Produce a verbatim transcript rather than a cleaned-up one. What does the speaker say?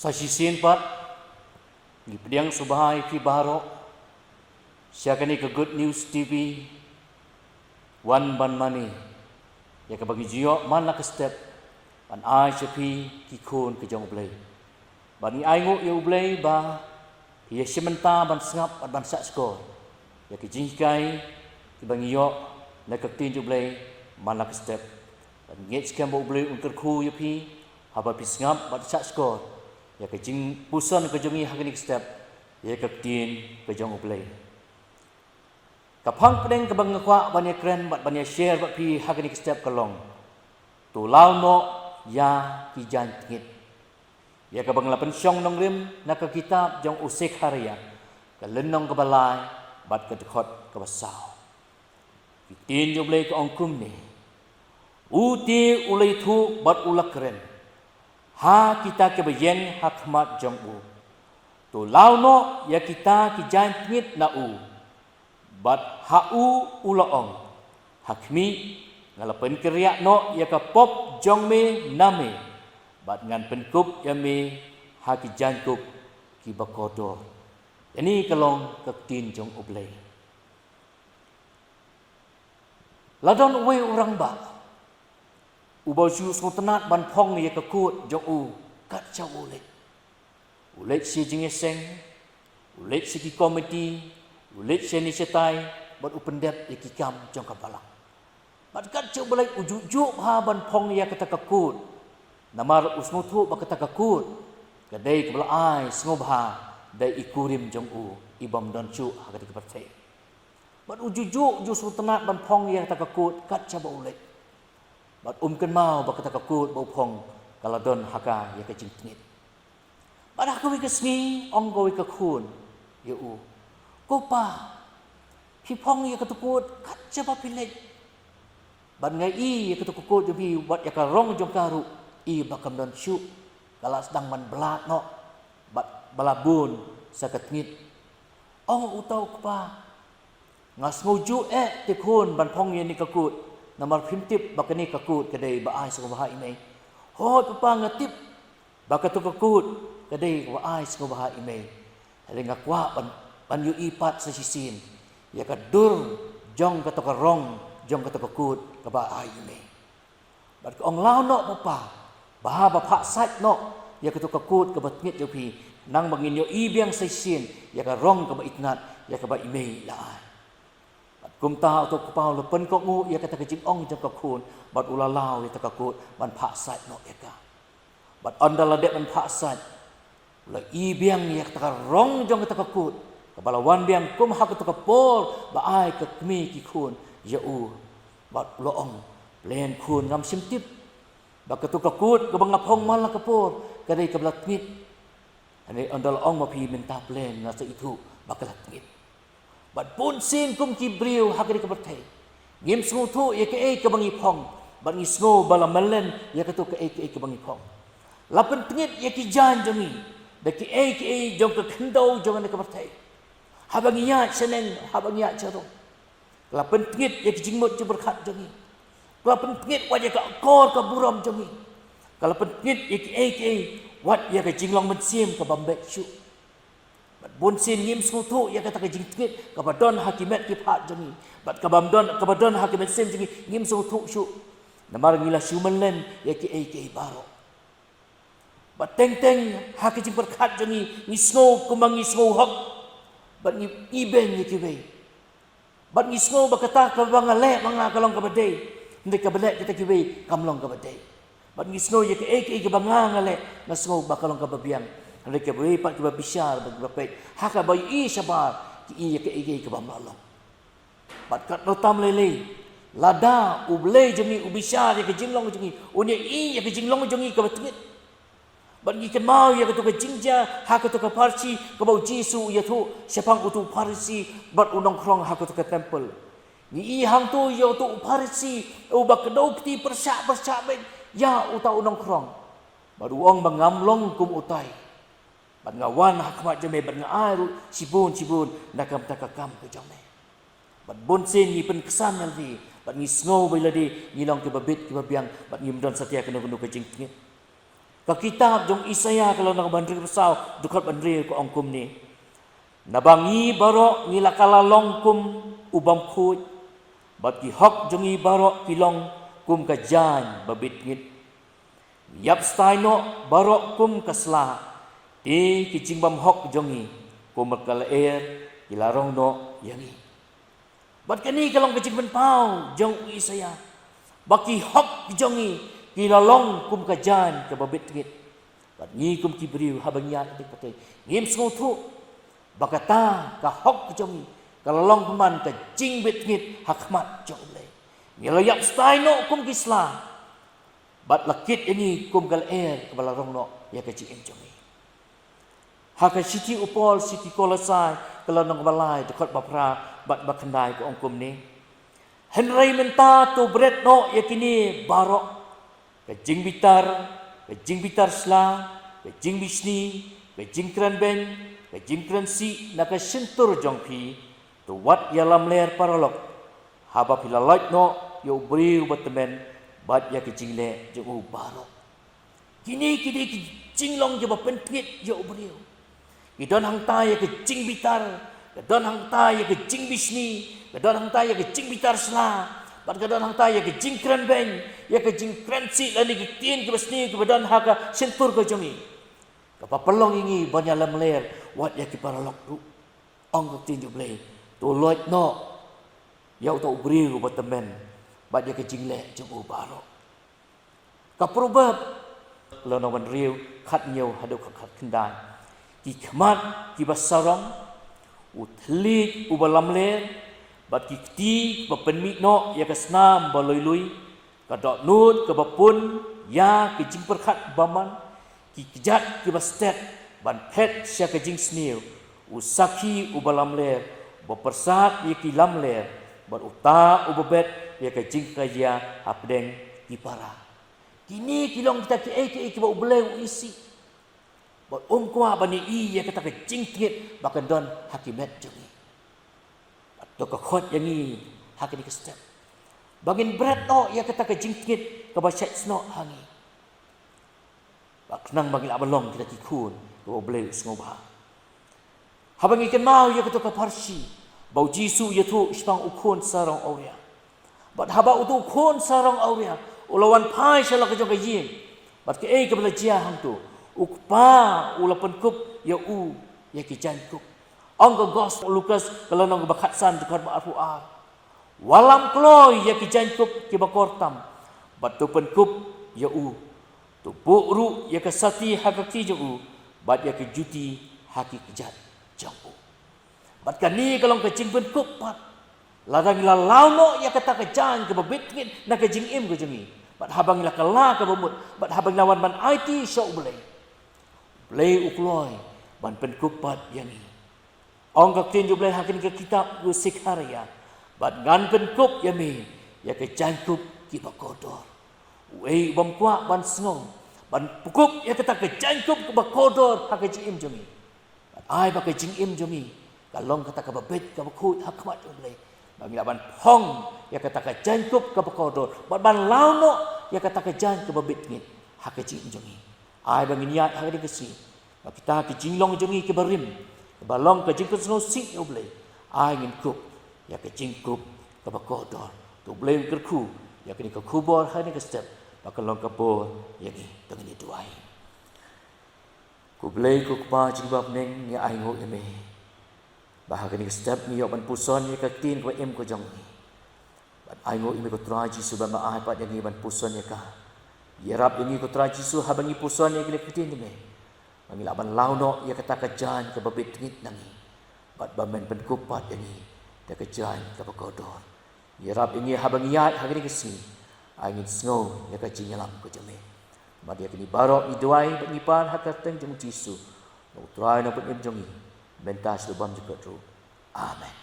Sa shisien pat, ngi pdiang sngewbha ïa phi baroh sha kane ka Good News T V, wan ban mane ïa kaba ngi ju ïoh man la ka step ban ai sha phi ki khun ka jong U Blei. Bad ngi ainguh ïa U Blei ba phi ïashim bynta ban sngap bad ban shahshkor ïa ki jinghikai kiba ngi ïoh na ka ktien jong U Blei man la ka step. Bad ngi ngeit skhem ba U Blei un kyrkhu ïa phi haba phi sngap bad shahshkor ïa ka jingpuson ka jong ngi ha kane ka step ïa ka ktien ka jong U Blei. Ka phang pdeng kaba nga kwah ban ïakren bad ban ïashare bad phi ha kane ka step ka long: To law noh ïa ki jaiñtngit. Ïa kaba nga la pynshong nongrim na ka kitab jong u Sekhariah, ka lynnong kaba lai bad ka dkhot kaba saw. Ka ktien jong U Blei ka ong kumne: U te u la ïathuh bad u la kren ha kita kiba ïeng ha khmat jong u. To law noh ïa kita ki jaiñtngit na u. Bad ha u u la ong: Ha khmih, nga la pynkynriah noh ïa ka pop jong me na me, bad ngan pynkup ïa me ha ki jaiñkup kiba kordor. Kane ka long ka ktien jong U Blei. La don uwei u rangbah uba u sngewtynnat ban phong ïa ka kot jong u kat shaba u leit. U leit sha jingïaseng, u leit sha ki komiti, u leit shane shatai, bad u pyndep ïa ki kam jong ka balang. Bad kat shaba u leit u juh juh bha ban phong ïa kata ka kot. Namar u sngewthuh ba kata ka kot ka dei kaba la ai sngewbha da i kurim jong u i bym don shuh ha kata ka pyrthei. Bad u juh juh u sngewtynnat ban phong ïa kata ka kot kat shaba u leit. Bad um kynmaw ba kata ka kot ba u phong ka la don ha ka ïa ka jingtngit. Bad ha kawei ka sngi ong kawei ka khun ïa u: Ko pa, phi phong ïa kata ka kot kat shaba phi leit. Bad nga i ïa kata ka kot jong phi bad ïa ka rong jong ka ruh i ba kam don shuh, ka la sdang ban blad noh bad ba la bun sa ka tngit. Ong uta u kpa: Nga sngew juh eh te khun ban phong ïa kane ka kot, namar phim tip ba kane ka kot ka dei ba ai sngewbha ïa i mei. Hooid papa, nga tip ba kata ka kot ka dei kaba ai sngewbha ïa i mei. Hynrei nga kwah ban, ban ïohi pat sa shisien ïa ka dur jong kata ka rong jong kata ka kot kaba ai ïa i mei. Bad ka ong: Law noh papa, ba haba phah sait noh ïa kata ka kot kaba tngit jong phi, nang ba ngin ïohi biang sa shisien ïa ka rong kaba itynnat ïa kaba i mei i la ai. Bad kumta uta u kpa u la pynkohnguh ïa kata ka jingong jong ka khun, bad u la law ïa kata ka kot ban phah sait noh ïa ka. Bad ynda la dep ban phah sait, u la i biang ïa kata ka rong jong kata ka kot kaba la wan biang kum ha kata ka por ba ai ka kmie ki khun ïa u. Bad u la ong: Pleng khun, ngam shym tip ba kata ka kot kaba nga phong man la ka por ka dei kaba la tngit. Hynrei ynda la ong ma phi mynta, pleng nga sa ithuh ba ka la tngit. Bad bunsien kum ki briew ha kane ka pyrthei, ngim sngewthuh ïa kaei kaba ngi phong, bad ngi sngew ba la mlien ïa kato kaei kaei kaba ngi phong. La pyntngit ïa ki jaiñ jong ngi da kiei kiei jong ka khyndew jong kane ka pyrthei. Haba ngi ïaid shaneng, haba ngi ïaid sharong, ka la pyntngit ïa ki jingmut jingpyrkhat jong ngi. Ka la pyntngit wat ïa ka akor ka burom jong ngi. Ka la pyntngit ïa kiei kiei, wat ïa ka jinglong mynsiem kabym beit shuh. Bad bunsien ngim sngewthuh ïa kata ka jingtngit kaba don ha ki met ki phad jong ngi, bad kabym don, kaba don ha ki mynsiem jong ngi, ngim sngewthuh shuh. Namar ngi la shu mlien ïa kiei kiei baroh. Bad teng teng ha ka jingpyrkhat jong ngi, ngi sngew kumba ngi sngew hok. Bad ngi ibeiñ ïa kiwei. Bad ngi sngew ba kata kaba nga leh ma nga ka long kaba dei, hynrei kaba leh kita kiwei kam long kaba dei. Bad ngi sngew ïa kaei kaei kaba nga nga leh, nga sngew ba ka long kaba biang, hynrei kiwei pat kiba bishar bad kiba peit ha kaba ïohi shabar, ki i ïa kaei kaei kaba ym lah long. Bad katno tam lei lei, lada U Blei jong ngi u bishar ïa ka jinglong jong ngi, un ïohi ïa ka jinglong jong ngi kaba tngit. Bad ngi kynmaw ïa kato ka jingjia ha kato ka pharshi kaba U Jisu u ïathuh shaphang uto u Pharisi bad u nongkhrong ha kato ka templ. Ngi i hangto ïa uto u Pharisi uba kdew kti pyrshah pyrshah beit ïa uta u nongkhrong. Bad u ong ba ngam long kum utai. Bad nga wan ha khmat jong me bad nga ai ruh shibun shibun na ka bynta ka kam ka jong me. Bad bunsien ngi pynksan ïa lade, bad ngi sngew ba ïa lade ngi long kiba bit kiba biang, bad ngim don satia kano kano ka jingtngit. Ka kitab jong Isaïah ka lynnong ba hynriewphew saw, dkhot ba hynriew ka ong kumne: Naba ngi baroh ngi la ka la long kum u bym khuid, bad ki hok jong ngi baroh ki long kum ka jaiñ ba bit ngit. Ngi ïap stai noh baroh kum ka sla, te ki jingbymhok jong ngi kum ka lyer ki la rong noh ïa ngi. Bad kane ka long ka jingpynpaw jong u Isaïah, ba ki hok jong ngi ki la long kum ka jaiñ kaba bit ngit. Bad ngi kum ki briew, haba ngi ïaid ha kane ka pyrthei, ngim sngewthuh ba kata ka hok jong ngi ka la long pynban ka jingbit ngit ha khmat jong U Blei. Ngi la ïap stai noh kum ki sla, bad la kit ïa ngi kum ka lyer kaba la rong noh ïa ka jingim jong ngi. Ha ka shithi u Paul sha ki Kolossai ka lynnong ba lai, dkhot ba phra bad ba khyndai ka ong kumne: Hynrei mynta to bret noh ïa kine baroh: ka jingbitar, ka jingbitar sla, ka jingbishni, ka jingkren beiñ, ka jingkren sih na ka shyntur jong phi. To wat ïalamler paralok, haba phi la lait noh ïa u briew ba tymmen bad ïa ka jingleh jong u baroh. Kine ki dei ki jinglong kiba pyntngit ïa u briew. Ki don hangta ïa ka jingbitar, ka don hangta ïa ka jingbishni, ka don hangta ïa ka jingbitar sla, bad ka don hangta ïa ka jingkren beiñ, ïa ka jingkren sih lane ki ktien kiba sniew kiba don ha ka shyntur ka jong ngi, kaba pynlong ïa ngi ban ïalamler wat ïa ki paralok ruh. Ong ka ktien jong U Blei: To lait noh ïa uta u briew uba tymmen bad ïa ka jingleh jong u baroh. Ka Proverb, lynnong ba hynriew, khathynñiew haduh khatkhyndai: Ki khmat kiba sarong, u thylliej uba lamler, bad ki kti kiba pynmih noh ïa ka snam ba luilui, ka dohnud kaba pun ïa ki jingpyrkhat bymman, ki kjat kiba stet ban phet sha ka jingsniew, u sakhi uba lamler uba pyrsad ïa ki lamler, bad uta uba bet ïa ka jingkhaïa hapdeng ki para. Kine ki long kita kiei kiei kiba U Blei u isih. Bad um kwah ban ïohi ïa kata ka jingtngit ba kan don ha ki met jong ngi. Bad to ka khot ïa ngi ha kane ka step ba ngin bret noh ïa kata ka jingtngit kaba shait snoh ha ngi. Ba khnang ba ngin lah ban long kita ki khun kiba U Blei u sngewbha. Haba ngi kynmaw ïa kato ka pharshi ba U Jisu u ïathuh shaphang u khun sarong awria, bad haba uto u khun sarong awria u la wan phai sha la ka jong ka ïing, bad kaei kaba la jia hangto? U kpa u la pynkup ïa u ïa ki jaiñkup. Ong ka Gospel Lukas ka lynnong kaba khatsan, dkhot ba arphew ar: Wallam kloi ïa ki jaiñkup kiba kor tam, bad to pynkup ïa u. To buh ruh ïa ka sati ha ka kti jong u, bad ïa ka juti ha ki kjat jong u. Bad kane ka long ka jingpynkup pat. Lada ngi la law noh ïa kata ka jaiñ kaba bit ngit na ka jingim ka jong ngi, bad haba ngi la kylla kaba mut, bad haba ngi la wan ban aiti sha U Blei, U Blei u kloi ban pynkup pat ïa ngi. Ong ka ktien jong U Blei ha kane ka kitab u Sekharïa: Bad ngan pynkup ïa me ïa ka jaiñkup kiba kordor. Uei u bym kwah ban sngew ban pynkup ïa kata ka jaiñkup kaba kordor ha ka jingim jong ngi? Bad ai ba ka jingim jong ngi ka long kata kaba beit kaba khuid ha khmat jong U Blei, ba ngi lah ban phong ïa kata ka jaiñkup kaba kordor, bad ban law noh ïa kata ka jaiñ kaba bit ngit ha ka jingim jong ngi. Ai ba ngin ïaid ha kane ka sngi ba kita ki jinglong jong ngi kiba rim, kiba long ka jingpynsngewsih ïa U Blei, ai ngin kup ïa ka jingkup kaba kordor. To U Blei un kyrkhu ïa kane ka khubor ha kane ka step ba kan long ka bor ïa ngi. To ngin ïa duwai. Ko Blei ko Kpa jong ngi ba ha bneng, ngi ainguh ïa me ba ha kane ka step ngi ïoh ban puson ïa ka ktien kaba im ka jong me. Bad ainguh ïa me ko Trai Jisu ba me ai pat ïa ngi ban puson ïa ka. Ïarap ïa ngi ko Trai Jisu haba ngi puson ïa kane ka ktien jong me, ba ngi lah ban law noh ïa kata ka jaiñ kaba bit ngit na ngi, bad ba men pynkup pat ïa ngi da ka jaiñ kaba kordor. Ïarap ïa ngi haba ngi ïaid ha kane ka sngi, ai ngin sngew ïa ka jingïalam ka jong me. Bad ïa kine baroh ngi duwai bad ngi pan ha ka kyrteng jong u Jisu, u Trai Nongpynim jong ngi, mynta sha la bymjukut ruh. Amen.